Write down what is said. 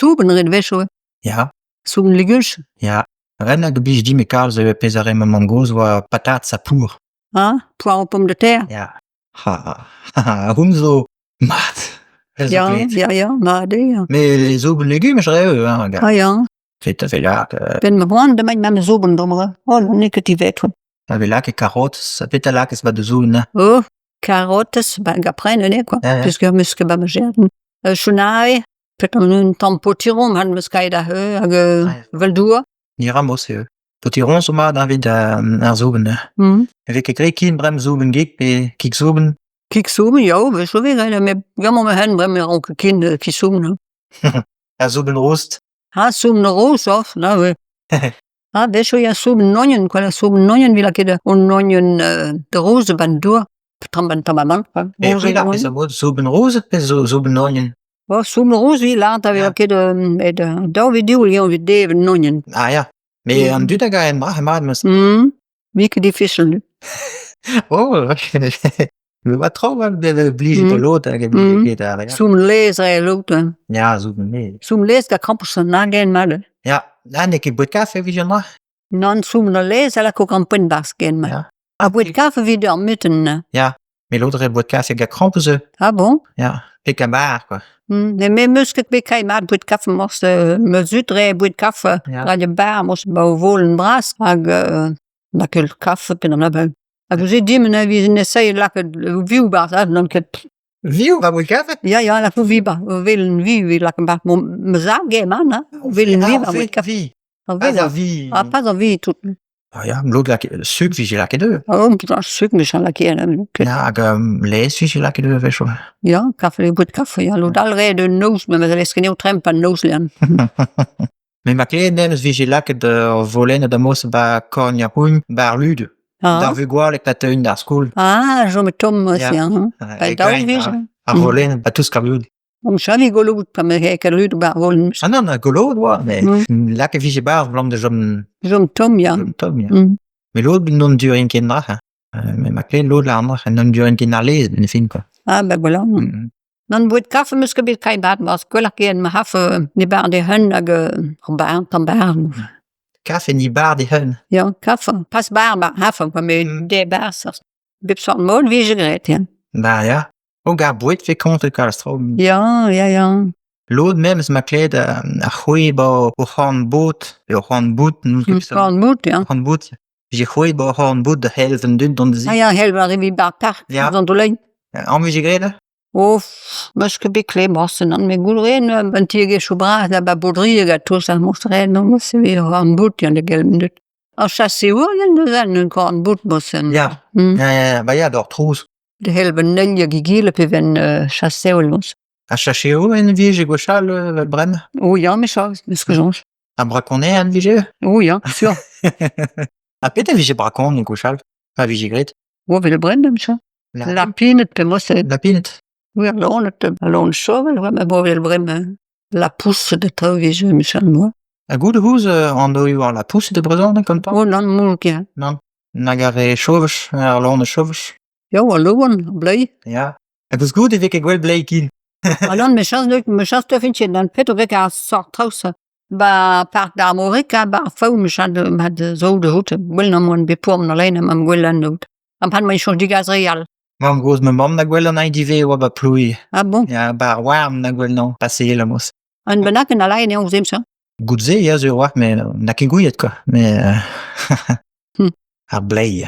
Soubenn ret a-wechoù. Ya. Soubenn legumaj. Ya. Ren hag blij din kalz pezh a rae ma mamm-gozh oa patatz ha pour. Ah, poazh pomme de terre. Ya. Ha, ha, hon zo mat. Ya, ya, ya, mat eo. Mais soubenn legumaj rae hein. Ah ya. Fet a vez lak. Ben ma c'hoant da ma soubenn d'ober. Oh, n'eo ket divet. A vez lakaet karotez, ha petra lakaez ba da soubenn hein? Oh, karotez, ba gapren eo quoi. Ya, ya. Puisque 'meus ket ba ma jardin. Chounailh, Pet un tamm potiron han 'meus kaet aze hag vel-dour. Ni ra mos eo. Potiron zo mat evit ar soubenn. Mm. E vez ket graet ken bremañ soubenn gig pe kig soubenn. Kig soubenn, ya, bet zo vez graet, met bremañ ma henn bremañ e ran ket ken kig soubenn. Ha soubenn rost. Ha soubenn rost, oh, na oui. Ha wechoù ya soubenn ognon, quoi, la soubenn ognon 'vit lakaet an ognon da roz 'ba 'n dour. Tamm an tamm amañ. E pelec'h ez a mod soubenn roz pe zo soubenn ognon? Oh, soubenn roz vi lâret a vez ket met daou evit div eo evit devet ognon. Ah ya, met an dud a gaen brac'h mat 'meus. Mm, n'eo ket dificil. Oh, me oa traoù blij da lod hag a blij ket ar re. Soubenn laezh re lod. Ya, soubenn laezh. Soubenn laezh da krampouezh an nagenn mat. Ya, na n'eo ket boued kafe evit an dra? Nann, soubenn al laezh a lako krampouezh 'barzh ken mat. Ya. Ha boued kafe evit ar mutenn. Ya, met lod re boued kafe gant krampouezh eo. Ah bon? Ya, pe kabar quoi. Mm, met me 'meus ket bet kae mat boued kafe morse. Ma zud 'rae boued kafe Ya. radio bar morse ba o volenn bras hag na ket kafe ken an avel. Hag neuze din e vizen esaeet lakaat vioù 'barzh ha n'on ket. Vioù ba boued kafe? Ya, ya, lakaat vi 'barzh, velen vi evit lakaat 'barzh. Bon, ma zad 'gae mat hein, velen vi ba boued kafe. Vi. Ar Pas vi, ar vi. Ah, pas ar vi tout. Ah ya, lod lak suk vije lakaet eu. Oh, suk 'meus lakaet Ya, hag laezh vije lakaet eu a-wechoù. Ya, kafe, boued kafe, ya. Lod all 'rae d'un noz, met ma lez ket eo tremp an noz lean. Met ma klevet memes vije lakaet ur volenn da mos ba korn ar c'hougn, ba ar ludu. Ah. D'ar vugale pa teuint d'ar skol. Ah, chom tomm aussi, Ya. hein. Pa daou vije. Ar volenn, ba tous ar ludu. Om chavi golout pa me ket lud bar volenn. Ah non, goloet oa, mais mm. lakaet vije bar blam da chom... Chom tomm, ya. Chom tomm, ya. Mm. Mais lod non durin ket drac'h. Hein. Mais ma klevet lod ar drac'h, non durin ket ar lez, ben fin, quoi. Ah, ben voilà. Mm. Non boued kafe 'meus ket bet kae mat, mas gwelloc'h ket ma hafe ne bar de hun hag ur bar, tamm bar. Kafe ni bar de hun. Ja, kafe. Pas bar, bar hafe, quoi, mais de bar, bep sort mod vije graet, ya. Bah ya. Hog ar boued 'vez kontet kalz traoù. Ya, ya, ya. Lod memes ma klevet ar c'hwezh 'ba o c'horn-boud pe o c'horn-boud n'ouzon ket peseurt. Korn-boud, ya. C'horn-boud. Vije c'hwezh 'ba o c'horn-boud da c'helv an dud dont da zi. Ah ya, c'hell war evit 'ba ar park, Ya. an dolein. Amañ vije graet hein? Oh, 'meus ket bet klevet morse nann, met goût 'raen un tiegezhioù bras da ba Baudrieg ha tout ça, morse 'raen non, se vez ur c'horn-boud ya da gelven dud. Ar chaseourien neuze un korn-boud morse. Ya. Mm. Ya, ya, ya, ba ya, d'or trouz. Da c'hell un eil hag egile pe ven chaseoul noz. Ha chaseour en vije gwechall evel bremañ? Oh ya, mechañs, 'meus ket soñj. Ha brakoner en vije? Oh ya, sur. Ha petra vije brakoner gwechall, pa vije graet? Oh, evel bremañ, mechañs. Lapined pe mosse. Lapined? Oui, ar loened, al loened sovel, ouais, ma vo evel bremañ. Lapoused eta vije mechañs, moi. Ha goût 'c'houz an oioù ar lapoused e brezhoneg gantañ? Oh nann, mont ket. Nann. Nag ar re chaovaj, ar loened chaovaj. Ya, oa loen, ar bleiz. Ya. Hag eus goût e vez ket gwell bleiz ken. Ah non, mais chañs neus mechañs 'teufen ket gant petra 'vez ar sort traoù-se. Ba park d'Armorica, ba ar faou mechañs mat zo da c'hoût. Gwell am boa bet poan lein am gwell an Am pan ma soñj degas re all. Mamm-gozh ma mamm na gwell an ivez oa ba Plouie. Ah bon? Ya, ba ar Warn na gwell non, paseet amos. Un bennak en alaen eo ouzhimp ça. Goût se, ya, sur oa, mais n'a ket gouiet quoi. Mais ar bleiz.